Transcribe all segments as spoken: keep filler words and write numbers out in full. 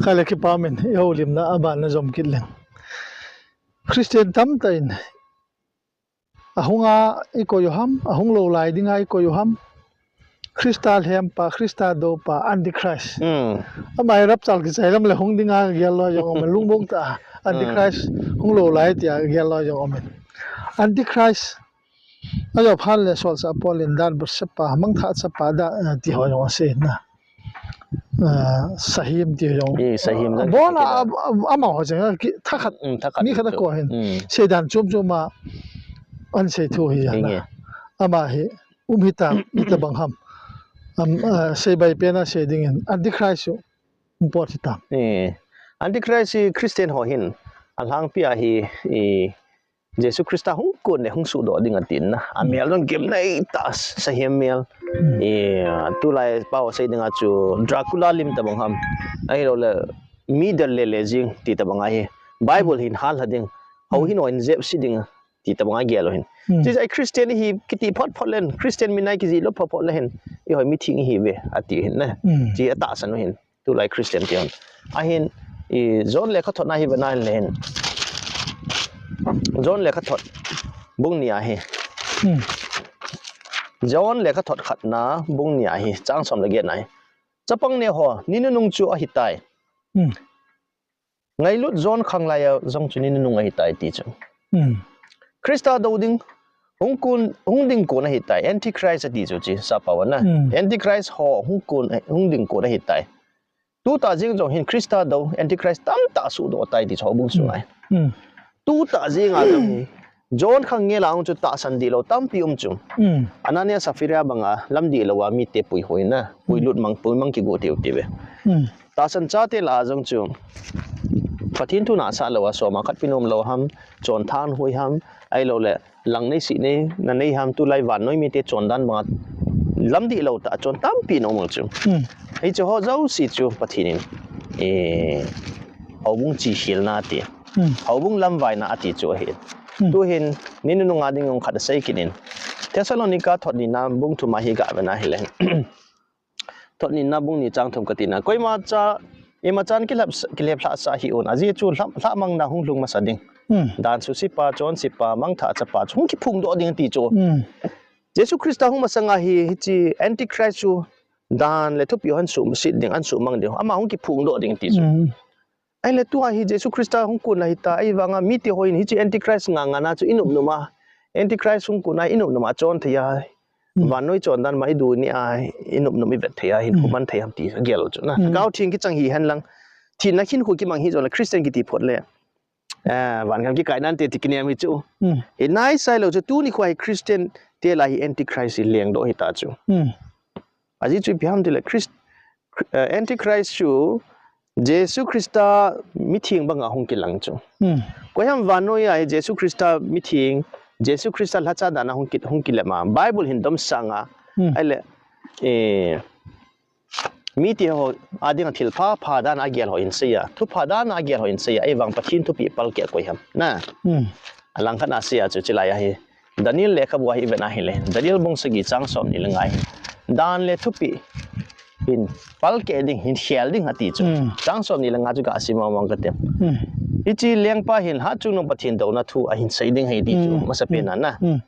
Kha le kipa min, i houlimna a ban na jom kit leng. Christian tamtah in, ahunga i koi u ham, ahung lou lai dinga i koi u ham. Christa lhempa, Christa doupa, Antichrist. Hmm. Ama hi rapture kichai lam le hung dinga gel lou jong um, lungbong ta. Antichrist hung lou lai tia gel lou jong um. Antichrist. Ajo phat le solchah Paul in dan busepa, mangthah chapa da, eh, ti ho jong asei na. Eh, sahim ti ho jong. Eh, sahim dan. Bona a, a, ama ho jeng a ki, thakhat. Hmm, thakhat mi khat a chu. Ko hin. Hmm. Seidan chom chom a an sei thu hi jana. Inge. Ama hi um hita, hita bang ham. Am, eh, sei bai pen a sei dingin. Antichrist chu um pot hita. Eh, Antichrist hi Christian ho hin. Alhangpi a hi, eh, Jesu Christa hung kon le hung suhdoh ding atin na. Amel jong gimnei tah, sahem mel. Hmm. Eh, tulai pao sei dinga chu Dracula lim tabang ham. Ahilou le mi del le le jing ti tabang ahi. Bible hin hal ha ding. Hou hin o in jep si ding ti tabang a gel u hin. Hmm. Chi jai Christian hi kiti phot phot len, Christian min a kiji lo phot phot le hin. I hoi mi thing hi ve ati hin na. Hmm. Chi atahsan u hin. Tulai Christian ti hon. Ahin, i, John lekhathot na hi ve na hin le hin. John lekhathot bung ni ahi. Hmm. John lekhathot khatna bung ni ahi. Chang som le get na hi. Chapang neo ho, ni nunung chu ahitai. Hmm. Ngailut John khanglai a jong chu ni nunung ahitai ti chu. Hmm. Christa do ding, hung kon, hung ding kon ahitai. Antichrist ati chu chi, sapa wana. Hmm. Antichrist ho hung kon, hung ding kon ahitai. Tuta jing jong hin Christa do, Antichrist tamtah suhdoh tai ti chu bung sungai. Hmm. Tuta jing a jong hi, John khang ngel a hung chu tahsan dihlou tampi um chu. Hmm. Anania Sapphira banga lam dihlou a mite puihoi na, puilut mang, puimang kigo tiu ti ve. Hmm. Tahsan chate lah a jong chu. Pathen thu nasa lou a, soma khat pi nom lou ham, chon thanhoi ham, ahilou le, lang nei si nei, na nei ham tulai vannoi mite chondan banga lam dihlou tah chon tampi nom chu. Hmm. Hiche ho jouse chu Pathen in, eh, houbung chi hilna ti. Hmm. Houbung lamvaina ati chu ahi. Hmm. Tuhin, ni nunung a ding ong khat asei kit in. Thessalonica thot nina bung thum a hi ga ve na hi le. Thot nina bung ni chang thum kati na. Koima cha, ima chan kilhep, kilhep lhah sa hi un. Ajeh chu lhah, lhahmang na hung lhung masa ding. Hmm. Dan susipa, chonsepa, mangthah chapa chu hung kiphongdoh ding ti chu. Hmm. Jesu Christa hung masanga hi, hiche Antichrist chu dan le thupi hung suhset ding, hung suhmang ding. Ama hung kiphongdoh ding ti chu. Hmm. Ahile tua hi Jesu Christa hung kon ahita, ahivanga mite hon hiche Antichrist nga nga na chu i nop nop a. Antichrist hung kon a i nop nop a chon thei a. Hmm. Vannoi chondan ma i du ni a, i nop nop i vet thei a, hin, hmm, human thei ham ti gel chu na. Hmm. Lhagao Theng kichang hi hen lang. Thina khin khu kimang hi jongle Christian kiti phot le. Ah, van gam kikai nante ti kinem hi chu. Hmm. I nai sai lou chu tuni khu hi Christian te lah hi Antichrist hi lengdoh hita chu. Hmm. Ajeh chu ipi ham tile Christ, eh, Antichrist chu Jesu Christa mitheng banga hung kilang chu. Hmm. Koiham vannoi a hi Jesu Christa mitheng, Jesu Christa lhacha dan a hung ki, hung kilep ma. Bible hin domsang a. Hmm. Ahile, eh, mite ho a dinga thil pha, pha dan a gel ho in sei a. Thu pha dan a gel ho in sei a. Ahivang Pathen thupeh palkeh koiham. Na. Hmm. Alang khat na sei a chu chilai a hi. Daniel lekhabu a hi ven ahile. Daniel bung sagi chang som ni le nga hi. Dan le thupeh hin palkeh ding, hin khel ding ati chu. Hmm. Chang som ni le nga chu ka sim mong mong ka tem. Hmm. Hiche lengpa hin hatchungnung Pathen douna thu ahin sei ding ahi ti chu. Hmm. Masapen a na. Hmm.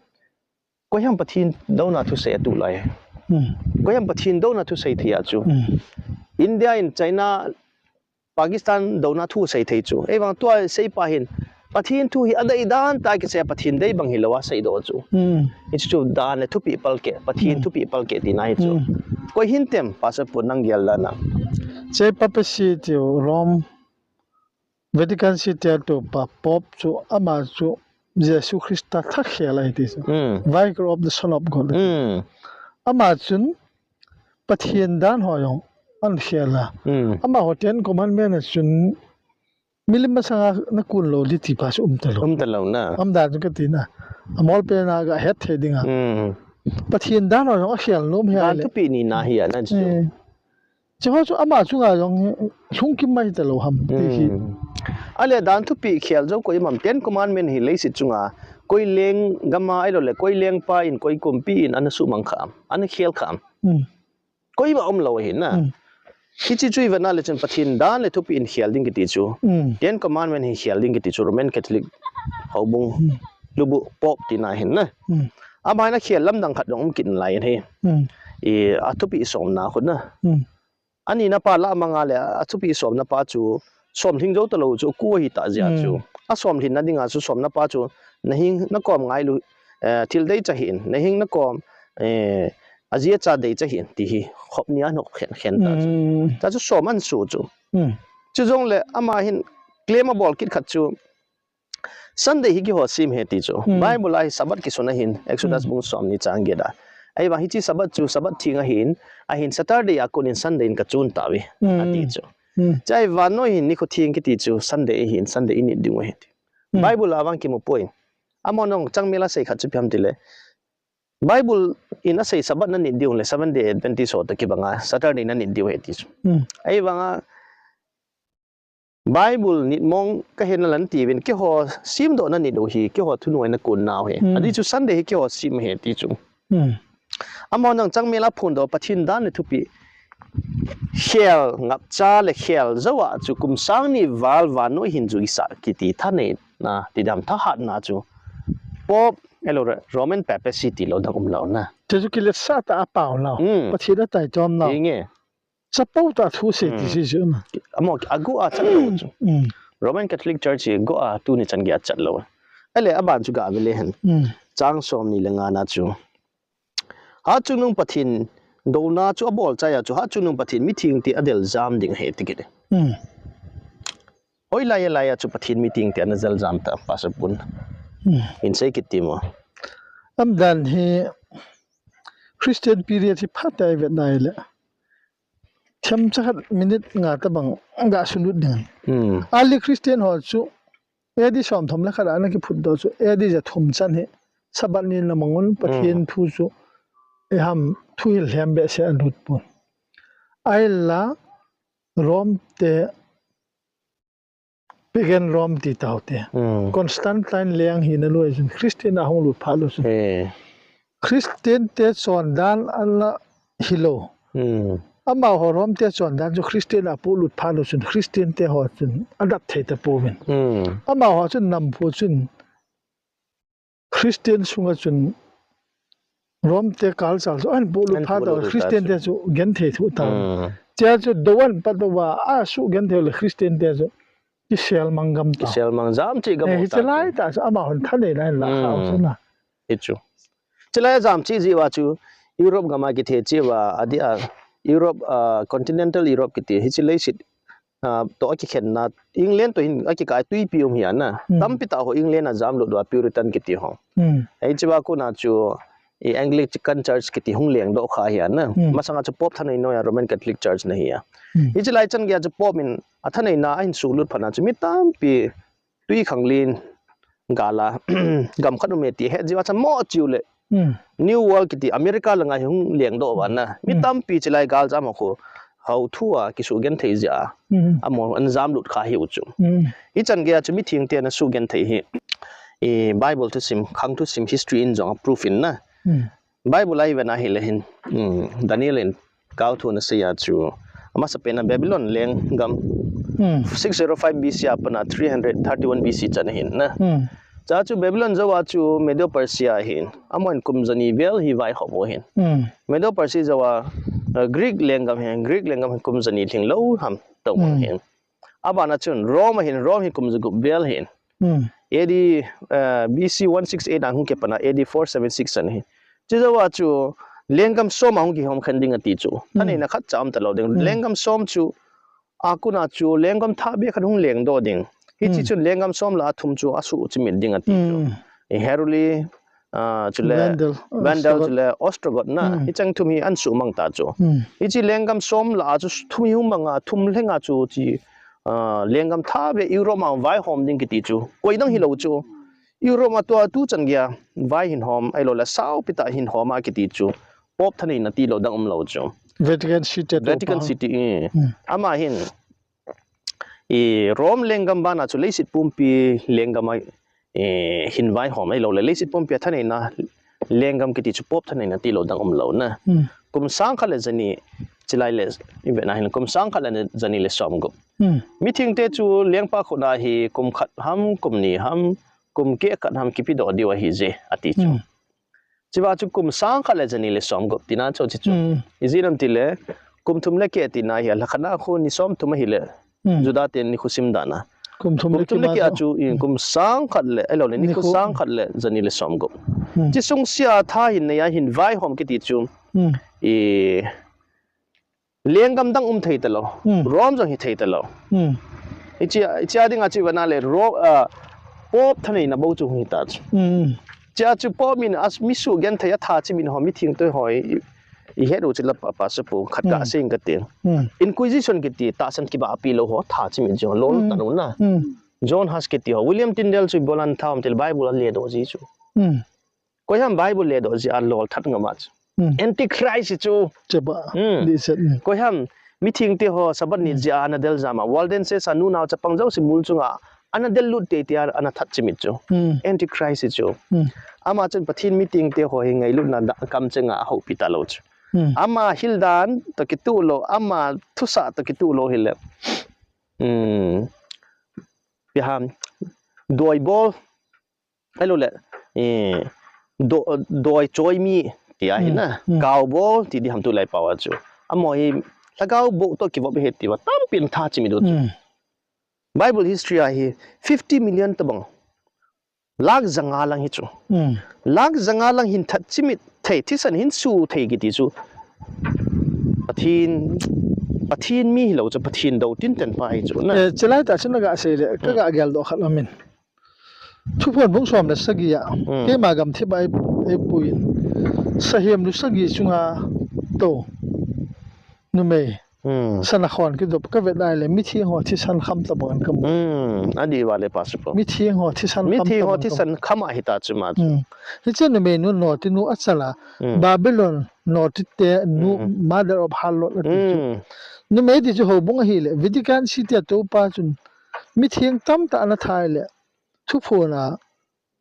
Koiham Pathen douna thusei a tulai. Hmm. Koiham Pathen douna thusei thei a chu. Hmm. India in China Pakistan douna thu sei thei chu. Ahivang tua seipa hin Pathen thu hi adei dan tah kisei a Pathen dei bang hilou a seidoh chu. Hmm. Hichu dan le thupeh palkeh, Pathen, hmm, thupeh palkeh tina hi chu. Hmm. Koi hin tem, Pastor Pu nang gel dan a. Hiche papacy tiu Rome, Vatican City a topa Pope chu ama chu Jesu Christa thakhel ahi ti chu. Hmm. Vicar of the Son of God. Hmm. Ama chun Pathen dan ho jong ahin khel a. Hmm. Amaho Ten Commandment a chun milim masanga nakon lou ding ti pa chu um talou. Um talou na. Umdan chu kati na. Amol pen a ga het thei ding a. Hmm. Pathen dan ho jong akhel nom hi a le. Dan thupeh nina hi a na chu. Eh. Hiche ho chu ama chunga jong lhung kim mai talou ham ti hi. Hmm. Ahile dan thupeh khel jou koiham, Ten Commandment hi leiset chunga koi lenggam a ahilou le koi lengpa in koi kumpi in ana suhmang kha am, ana khel kha am. Hmm. Koima umlou ahi na. Hmm. Hiche chu ivet na le chun Pathen dan le thupeh in khel ding kiti chu. Hmm. Ten Commandment hi khel ding kiti chu Roman Catholic houbung, hmm, lubu Pope tina hin na. Hmm. Ama hin akhel lamdang khat jong um kit nalai ahi. Hmm. I, athupeh somna khu na. Hmm. Anina pa lah manga le athupeh somna pa chu somlhing jou talou chu ku ahi tah jeh a chu. Hmm. Asomlhinna dinga chu somna pa chu nahing nakom ngailu, eh, thil deicha hih in, nahing nakom, eh, aji acha deicha hih in, ti hi khop nia anop khen khen ta chu. Hmm. Chua chu som ahin su chu. Hmm. Chujongle ama hin claim abol kit khat chu, Sunday hi keiho sem ahi ti chu. Hmm. Bible a hi Sabbath kisun ahin, Exodus, hmm, bung somni chang get a. Ahivang hiche Sabbath chu Sabbath theng ahin, ahin Saturday a kon in Sunday in kachun tauve, hmm, ati chu. Hmm. Chua hi vannoi hin nikho theng kiti chu Sunday ahin, Sunday init diu ahi ti. Hmm. Bible a vang kimu poi. Amahon changmel a sei khat chu ipi ham tile, Bible in asei Sabbath nanit diu le Seventh Day Adventist ho toh kibanga Saturday nanit diu ahi ti chu. Hmm. Ahivanga Bible nit mong kahi nalai tiuvin, keiho semdoh nanit u hi, keiho thunung a nakon nau ahi. Hmm. Ajeh chu Sunday hi keiho sem ahi ti chu. Hmm. Amahon changmel a phondoh Pathen dan le thupeh khel ngapcha le khel jou a chu kum sang ni val vannoi hin juisah kiti thaneina, ti dam thahatna chu Pope, ahilou le Roman Papacy tilou dang umlou na. Chu chu kiletsah tah a pao lou. Hmm. Pathen a taitom lou. Hinge. Chapang tah thu asei ti, hmm, si chu na. Amaho agu a chat lou chu. Hmm. Roman Catholic Church hi agu a tuni chan gei a chat lou. Ahile aban chu gave le hen. Hmm. Chang somni le nga na chu. Hatchungnung Pathen douna chu abol chai a chu, Hatchungnung Pathen mithengte adel jam ding ahi ti kit e. Hmm. Hoilai a lai a chu Pathen mithengte ana jel jam ta, Pastor Pun. Hmm. Hin sei kit temo. Amdan hi Christian period hi phat a ivet na ahile, themcha khat minute nga tabang ga sulut ding. Hmm. Early Christian ho chu A D somthum le khat a ana kiphutdoh chu, A D jathum chan hi Sabbath ni na mang un Pathen, hmm, thu chu, iham, thuhil lhem behseh alut pon. Ahinla Rome te, Pagan Rome ti tau te. Hmm. Constantine leng hina lou chun Christian a hung lut phat lou chun. Eh. Christian te chondan ana hilou. Hmm. Amaho Rome te chondan chu Christian a polut phat lou chun Christian te ho chun adap thei tapouvin. Hmm. Amaho chun nam phu chun Christian sunga chun Rome te kalchal chu ahin polut phat tau, ahin polut Christian te chu genthei thu tau. Hmm. Chea chu dou ahin pat uva, asugenthei le Christian te chu kisel mang gam tau. Kisel mang jam cheh gam. Eh, tau hiche lai tah chu amahon thaneina ahin lah khah u chu na. Hichu. Chulai a jam cheh jeh uva chu Europe gam a kithei cheh uva, adeh a Europe, ah, continental Europe kiti, hiche leiset, ah, toh akikhenna, England toh hin akikah a twipi um hi ana. Hmm. Tampi tah ho England a jamlut uva Puritan kiti ho. Hmm. Hiche uva kona chu i Anglican Church kiti hung lengdoh kha hi ana. Hmm. Masanga chu Pope thanei noiya Roman Catholic Church ana hi a. Hmm. Hiche lai chan geiya chu Pope in athaneina ahin sulut phat na chu mi tampi twikhanglen gal a gam khat um e ti ahet jeh uva chun mo chiu le. Hmm. New World kiti America langa hi hung lengdoh uva na. Mi, hmm, tampi chulai galjam ho khu hou thu a kisugenthei jeh a. Hmm. Amaho ana jamlut kha ahiu chu. Hmm. Hichan geiya chu mithengte ana sugenthei hi. I Bible thusim, khang thusim history in jong a proof in na. Hmm. Bible a ivet na hile hin, um, Daniel in gaothu ana seiya chu, amasapen a Babylon lenggam, hmm, six zero five B C a pat a three hundred thirty-one B C chan ahin na. Hmm. Chua chu Babylon jouva chu Medo Persia ahin, amahon kum jani vel hi vaihom u ahin. Hmm. Medo Persia jouva, uh, Greek lenggam ahin, Greek lenggam hi kum jani lhinglou ham tobang, hmm, ahin. Abana chun Rome ahin, Rome hi kum jagup vel ahin. Hmm. A D, eh, B C one six eight a hung kipat a, A D four seven six chan ahin. Chujouva chu lenggam som a hung kihom khen ding ati chu. Hmm. Thaneina khatcha um talou ding. Hmm. Lenggam som chu, akona chu lenggam thahbeh khat hung lengdoh ding. Hiche, hmm, chun lenggam som lah a thum chu asuh chimit ding ati chu. Hmm. I Heruli, ah, chule Vandal, Vandal, Ostrogoth. Chule Ostrogoth na, hmm, hicheng thum hi ahin suhmang ta chu. Hmm. Hiche lenggam som lah a chu thum hi hung mang a, thum lheng a chu hiche, ah, lenggam thahbeh Europe a vaihom ding kiti chu koi dang hilou chu. Europe a tua tuchan geiya vai hin hom, ahilouleh saupi tah hin hom a kiti chu Pope thaneina tilou dang umlou chu. Vatican City a, Vatican City, eh. Hmm. Ama hin I Rome lenggam bana chu leiset pumpi lenggam a, eh, hin vaihom ahilouleh leiset pumpi a thaneina lenggam kiti chu Pope thaneina tilou dang umlou na. Hmm. Kum sang khat le jani, chilai le, i vena hin kum sang khat le jani le som gup. Hmm. Mithengte chu lengpa khut a hi kum khat ham, kum ni ham, kum keh khat ham kipedoh diu ahi je, ati chu. Hmm. Chua chu kum sang khat le jani le som gup tina chu chi chu. Hmm. Ijeh inem itile, kum thum le keh tina hi, alhakhat na khu ni som thum ahile, Hmm. Juda ten nikho sim dan a. Kum thum le keh a chu, i, kum sang khat le, ahilou le, nikho sang khat le jani le som gup. Hmm. Chi sung sia tha hin nei a hin vaihom kiti chu. Hmm. I, lenggam dang um thei talou. Hmm. Rome jong hi thei talou. Hmm. Hichea, hichea dinga chu i vena le, Ro-, ah, Pope thaneina bou chu hung hita chu. Hmm. Chua chu Pope min a mi sugenthei a tha chimit ho, mithengte ho i, i het u chu la pa, pa su pu, khat ka Hmm. sei inge kati. Hmm. Inquisition kiti, tahsan kibahpi lou ho, tha chimit jong, lol Hmm. tanu na. Hmm. John Huss kiti ho, William Tyndale chu ibola ana tha ham itile Bible aledoh ji chu. Hmm. Koi ham Bible ledoh ji a lolthat ngam a chu. Hmm. Antichrist chu. Cheba. Hmm. Dihset ni. Koi ham mithengte ho Sabbath ni Hmm. jeh a ana del jam a. Waldenses a nunao chapang jouse mol chunga ana del lut teitei a ana that chimit chu. Hmm. Antichrist chu. Hmm. Ama chun Pathen mithengte ho hi ngailutna da-, kamcheng a ahoupi talou chu. Hmm. Ama hil dan toh kitoh lou, ama thusah toh kitoh lou hile. Hmm. Ipi ham, doi bol. Ahilou le, eh, do-, doi choi mi, ti ahi Hmm, na. Hmm. Kau bol, ti di ham tulai pao a chu. Amaho hi, lhagao bou toh kivop ahi ti va, tampi ana tha chimit u chu. Hmm. Bible history a hi, fifty million tobang. Lakh janga lang hi chu. Hmm. Lakh janga lang hin that chimit thei, thisan hin su thei kiti chu. Pathen, Pathen mi hilou chu, Pathen dou tinten pa hi chu na. Eh, chulai tah chu naga sei le, Hmm. kaga geldoh khat aum in. Thuphon bung som le sagi a, Hmm. keima gamthip a ei, eipui in. Sahem lu sagi chunga tou numei. Hmm. Sana khon kidop kavet lai le, mitheng ho thisan kham tabang in kamu. Hmm. Adih vale pa su po. Mitheng ho thisan kham tabang in kamu. Mitheng ho thisan kham ahi ta chu ma chu. Hmm. Hiche numei nu noti nu achal a. Hmm. Babylon noti te nu Hmm. mother of harlot ati chu. Hmm. Numei ti chu houbung ahile, Vatican City a tou pa chun. Mitheng tamtah ana that le. Thuphon a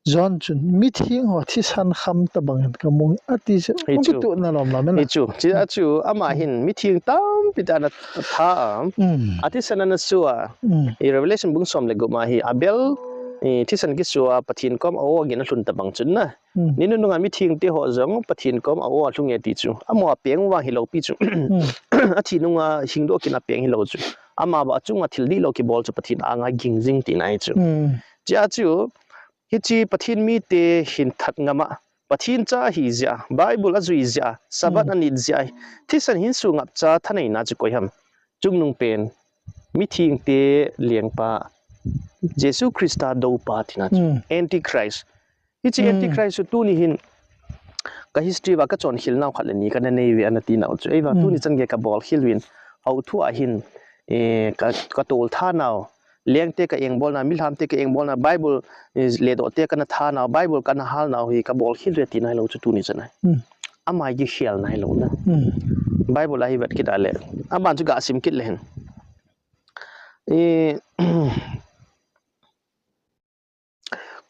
John chun, mitheng ho thisan kham tabang in kamu, ati chu. Hi chu. Hung kituh na lom lom na. Hi chu. Chua chu, ama hin mitheng tampi tah ana that a. Hmm. Athisan ana su a. Hmm. I Revelation bung som le gup ma hi, Abel, i thisan kisu a, Pathen kom a-o agin alhun tabang chun na. Hmm. Ni nunung a mithengte ho jong, Pathen kom a-o alhung e ti chu. Amaho a peng vang hilou pi chu. Hmm. Athi nung a hingdoh kit a peng hilou chu. Ama ba achung a thil dihlou kibol chu Pathen anga ging jing tina hi chu. Hmm. Chua chu, Hiche Pathen mite hin that ngam a, Pathen cha ahi jeh a, Bible ajui jeh a, Sabbath Hmm. anit jeh a, thisan hin su ngapcha thaneina chu koi ham. Chungnung pen, mithengte lengpa, Jesu Christa doupa tina chu. Hmm. Antichrist. Hiche Hmm. Antichrist chu tuni hin, ka history va kachon khel nau khat le ni kana nei uve ana ti nau chu. Eiva Hmm. tuni chan gei kabol khel uvin, hou thu a hin, eh, ka, katol tha nau, lengte ka engbolna, milhamte ka engbolna, Bible, eh, ledohte kana that nau, Bible kana hal nau hi kabol khel uve tina hilou chu tuni chan a. Hmm. Ama hi kikhel na hilou na. Hmm. Bible a hi vet kit a le. Aban chu ga sim kit le hen. Eh,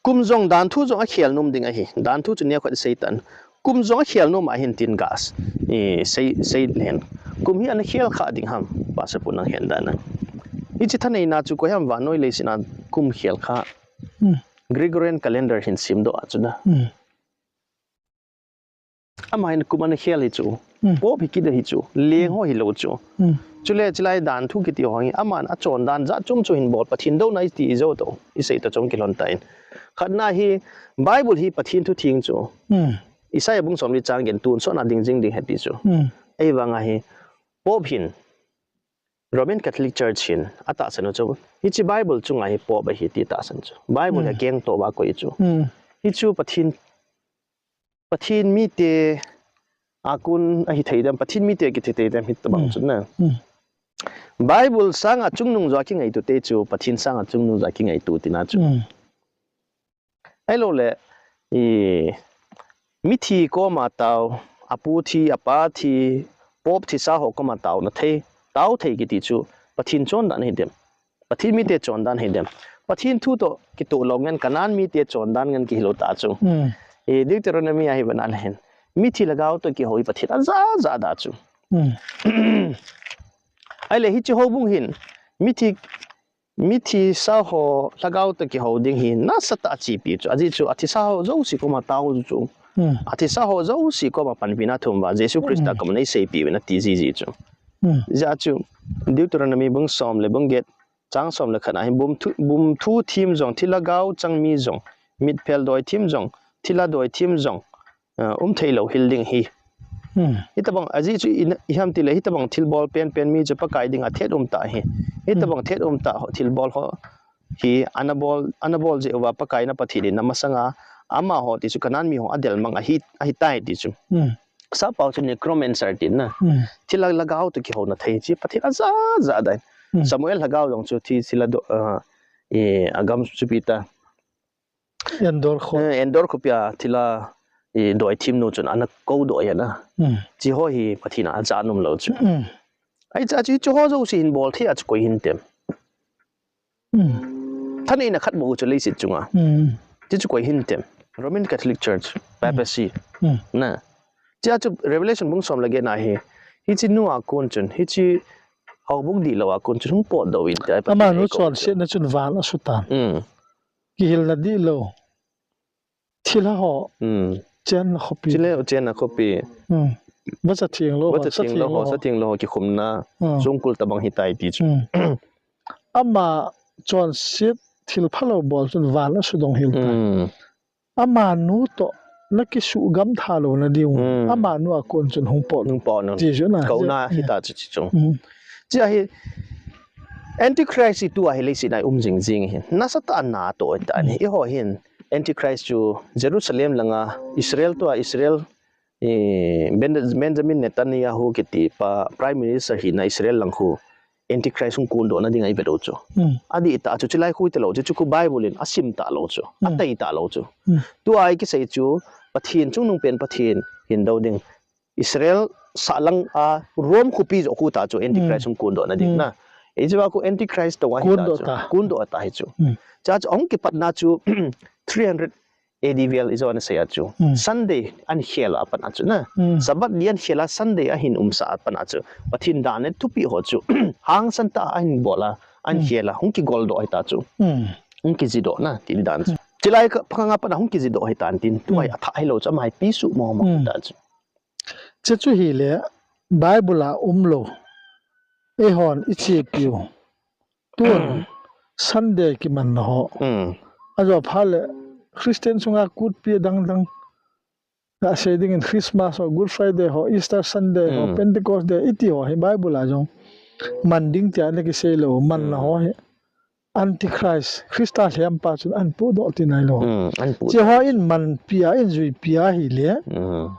kum jong dan thu jong akhel nom ding ahi. Dan thu chu neo khat sei tan. Kum jong akhel nom ahin tin gas. Eh, sei, sei le hen. Kum hi ana khel kha ding ham. Pastor pu nang hen dan a. Hiche thaneina chu koi ham vannoi leiset a kum khel kha. Hmm. Gregorian calendar hin simdoh a chu na. Hmm. Ama hin kum ana khel hi chu. Hmm. Pope hi kit ahi chu. Leng ho hilou chu. Hmm. Chule chulai dan thu kiti ho hi. Aman achon dan jat chom chom hin bol Pathen douna iti ijou toh. Isei toh chom kilhon tan. Khatna hi Bible hi Pathen thu theng chu. Hmm. Isaiah bung som li chang gin tun sona ding jing ding ahi ti chu. Hmm. Ahivang a hi Pope hin Roman Catholic Church hin atahsan u chu, hiche Bible chunga hi Pope ahi ti tahsan chu. Bible hi Hmm. akeng toh uva koi chu. Hmm. Hichu Pathen, Pathen mite a kon ahi thei dem, Pathen mite kiti thei dem hitabang Hmm. chu na. Hmm. Bible sanga chungnung jo a kingaito te chu, Pathen sanga chungnung jo a kingaito tina chu. Hmm. Ahilou le, i, mithi koma tao, apu thi, apa thi, Pope thisa ho koma taona thei, tao thei kiti chu, Pathen chondan ahi dem. Pathen mite chondan ahi dem. Pathen thu toh kitoh lou ngen, Canaan mite chondan ngen kihilou ta chu. Hmm. I, Deuteronomy a hi vana le hen. Mithi lhagao toh kihou hi Pathen aja ja da chu. Hmm. Ahile hiche houbung hin, mithi, mithisa ho lhagao toh kihou ding hi nasatah a chepi chu. Ajeh chu athisa ho jouse koma tao chu. Hmm. Athisa ho jouse koma panpina thum uva, Jesu Christa Hmm. koma neiseipi uvin ati jiji chu. Hmm. Hijeh chun, Deuteronomy bung som le bung get, chang som le khat a hin bum thu, bum thu thim jong, thilha gao chang mi jong, mitphel doi thim jong, thilha doi thim jong, ah, um thei lou hel ding ahi. Hmm. Hitabang, ajeh chu i, i ham tile, hitabang thilbol penpen mi chu Pakai dinga thet um tah ahi. Hitabang Hmm. thet um tah ho, thilbol ho hi, ana bol, ana bol jeh uva Pakai na Pathen in na masanga, amaho ti chu Canaan mi ho adelmang ahi, ahitai ti chu. Hmm. Sappao chu necromancer tina. Hmm. Thilha lhagao toh kihouna thei chu Pathen ajat jat dan. Hmm. Samuel lhagao jong chu thi, thilha do, ah, i, agam chu ipi ta. Endor kho. Eh, Endor khopi a thilha, i, doi thim nu chun ana koudoh ahi na. Hmm. Hiche ho hi Pathen a ajat nom lou chu. Hmm. Ahijeh chu hiche ho jouse hin bol thei a chu koi hintem. Hmm. Thaneina khat bou chu leiset chunga. Hmm. Hiche chu koi hintem. Roman Catholic Church, Hmm. Papacy. Hmm. Na. Hiche chu Revelation bung som le get na hi. Hiche nu a kon chun, hiche houbung dihlou a kon chun hung potdoh uvin tia Pathen Amanu eikou chu. Chonsetna chun van asutan. Hmm. Kihilna dihlou. Thilha ho. Hmm. Chenna khopi. Chule chenna khopi. Hmm. Vacha thenglou ho, Vacha thenglou ho, sa thenglou ho kikhumna. Hmm. Songkul tabang ahitai ti chu. Hmm. Ama chonset thil phalou bol chun van asudong hel tai. Hmm. Amanu toh na kisuhgam tha louna diu. Hmm. Amanu a kon chun hung pot. Hung pot nu. Ti chu na. Kouna Hmm. hita chu hiche chu. Hmm. Hiche a hi Antichrist hi tua hi leiset a um jing jing ahi. Nasatah a natoh ahitai. Hmm. Eiho hin Antichrist chu Jerusalem langa Israel tua Israel, eh, Ben-, Benjamin Netanyahu kiti pa Prime Minister hina Israel lang khu Antichrist hung kondohna dinga ivet u chu. Hmm. Adih tah chu, chulai khu hita lou chu, chu khu Bible in asim talou chu, Hmm. atei talou chu. Hmm. Tua hi kisei chu, Pathen chungnungpen Pathen hin dou ding. Israel sahlang a Rome khopi joh khu tah chu Antichrist Hmm. hung kondohna ding Hmm. na. Hiche a khu Antichrist toh ahi tah chu. Kondoh tah. Kondoh tah hi chu. Hmm. Hiche a chu ahung kipatna chu three hundred A D vel ijo ana sei a chu. Hmm. Sunday ahin khel a pat a chu na. Hmm. Sabbath ni ahin khel a Sunday ahin umsah a pat a chu. Pathen dan le thupeh ho chu. Hangsan tah a ahin bol a, ahin Hmm. khel a, hung kigoldoh ahi tah chu. Hmm. Hung kijidoh na, ti dan chu. Hmm. Chulai kah phang a pat a hung kijidoh ahi tan tin. Tua hi Hmm. athah hilou chu, ama hi ipi suhmo mo Hmm. tah chu. Hiche chu hile, Bible a umlou. Eihon ichepiu. Tun, Sunday kimanna ho. Hmm. Ajo phat le, Christian sunga kutpi adang dang. Gasei dingin Christmas ho, Good Friday ho, Easter Sunday ho, Hmm. Pentecost Day, iti ho hi Bible a jong. Man ding tia ana kisei lou, manna Hmm. ho hi. Antichrist, Christa lhempa chun ahin pohdoh ti nailou. Hmm, ahin pohdoh. Hiche ho in manpi a, ahin juipi ahile. Hmm.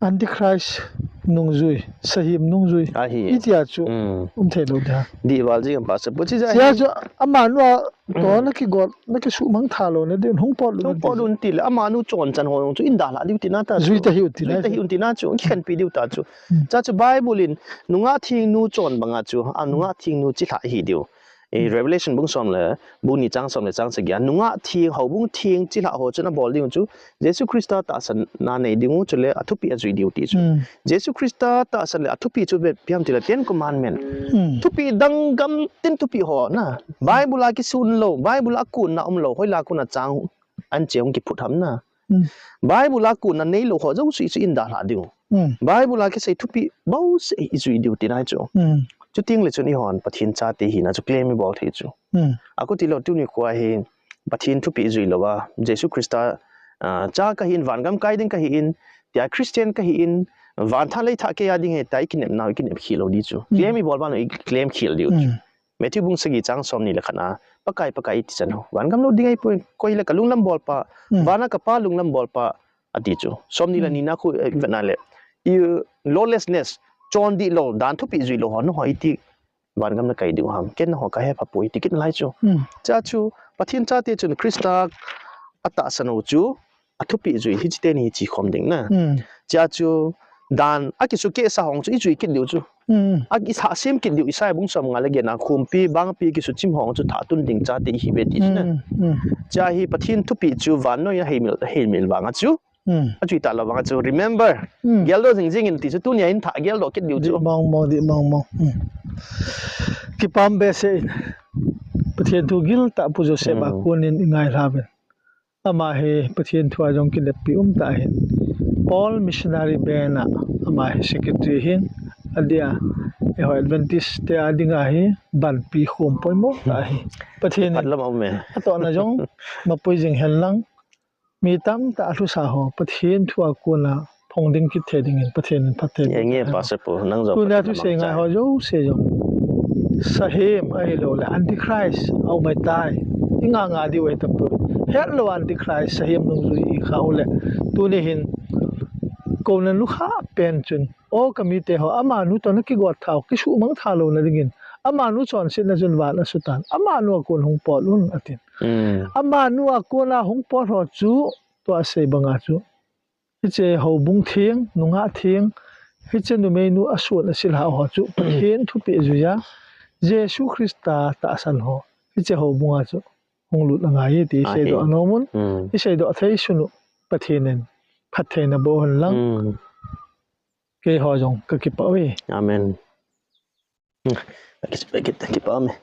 Antichrist nungjui, sahem nungjui. Ahi. Itia chu Hmm. um thei lou dia. Dih val jing a pastor pu chu ja Hiche hi. Chu amanu a toh Hmm. na kigot, na kisuhmang tha louna din hung pot lou Hung pot lou ti le amanu chonchan ho jong chu eidalhah diu tina tah chu. Jui ta hiu tina Jui ta chu. hiu tina chu. Kikhenpi diu tah chu. Hmm. Hiche chu Bible in nungah thengnu chon banga chu, a nungah thengnu chilhah hi diu. Eh, Hmm. Revelation bung som le, bung ni chang som le chang sagi a, nungah theng, houbung theng chilhah ho chun abol ding chu, Jesu Christa tahsanna nei ding u, chule athupeh ajui diu ti chu. Hmm. Jesu Christa tahsan le athupeh chu ipi ham tile Ten Commandment. Hmm. Thupeh dang gamtin thupeh ho na. Bible a kisun lou, Bible a konna umlou, hoilai a kona chang ahin che hung kiphut ham na. Hmm. Bible a konna neilou ho jouse chu eidalhah diu. Hmm. Bible a kisei thupeh bouseh ijui diu tina chu. Hmm. Chuteng le chun eihon Pathen chate hina chu claim ibol thei chu. Hmm. Akhuti lou tuni khoa hi Pathen thupeh jui louva, Jesu Christa, ah, cha kahin, vangam kai ding kahin, tia Christian kahin, van thah lei thah kei a ding ahi tia ikinep nau, ikinep khel lou di chu. Hmm. Claim ibol ban u iclaim khel diu chu. Hmm. Matthew bung sagi chang som ni le khat a, Pakai, Pakai iti chan u. Vangam lut ding ahipoi, koi hile kalunglam bolpa, Hmm. vana kapa lunglam bolpa, ati chu. Som ni le Hmm. ni na khu, eh, vetna le. I lawlessness, chon dihlou, dan thupeh jui lou ho, nangho iti vangam na kai diu ham. Ken nangho kahe pha poi, ti kit nalai chu. Hmm. Hiche chu, Pathen chate chun Christa atahsan u chu, athupeh jui, hiche teni hi che khom ding na. Hmm. Hiche chu, dan, akisukehsa ho chu, ijui kit diu chu. Hmm. A, isah sem kit diu, Isaiah bung som nga le get na, khumpi, bangpi, kisuchim ho chu, thah tun ding chate ihiuve ti chu na. Hmm. Hmm. Hiche hi, Pathen thupeh chu, vannoi a heimil, heimil vang a chu. Hmm. A chu itah lou vang a chu remember. Hmm. Geldoh jing jing in ti chu tunia in thah geldoh kit diu chu. Di mong mong, di mong mong. Hmm. Kipah behseh in. Pathen thu giltah Pu Joseph a Hmm. kon in i ngai lha uvin. Ama hi Pathen thu a jong kineppi um tah ahin. Paul Missionary Band a ama hi secretary ahin. Adia, eiho Adventist te a dinga hi banpi khom poimo tah ahi. Pathen in Patlam a um e. Atohna jong mapui jing hen lang. Mi tamtah a lhusa ho, Pathen thu a kon a phong ding kit thei dingin, Pathen in phatthei boh hen lang. Nge, Pastor Pu, nang jong Pathen in phatthei boh hen lang. Tunia thusei ngai ho jouse jong. Sahem ahilou le, Antichrist, aum ahitai. I nga nga diu ahi tapoi. Hetlou Antichrist, sahem nungjui i kha u le. Tuni hin, kouna nukha pen chun. O ka mite ho, amanu toh na kigot thau, kisuhmang tha louna dingin. Amanu chonsetna chun van a sutan. Amanu a kon hung pot un, atin. Hmm. Amanu a kon a hung pot ho chu, tua sei banga chu. Hiche houbung theng, nungah theng, hiche numeinu a suon a silhah ho chu, Pathen thupeh juija, Jesu Christa tahsan ho, hiche houbunga chu, hung lut angai e ti i seidoh anom un, i seidoh thei sun u, Pathen in phattheina boh hen lang. Hmm. Keiho jong ka kipah uve. Amen. Hmm. Ka ki-, ka ki-, kipah uve.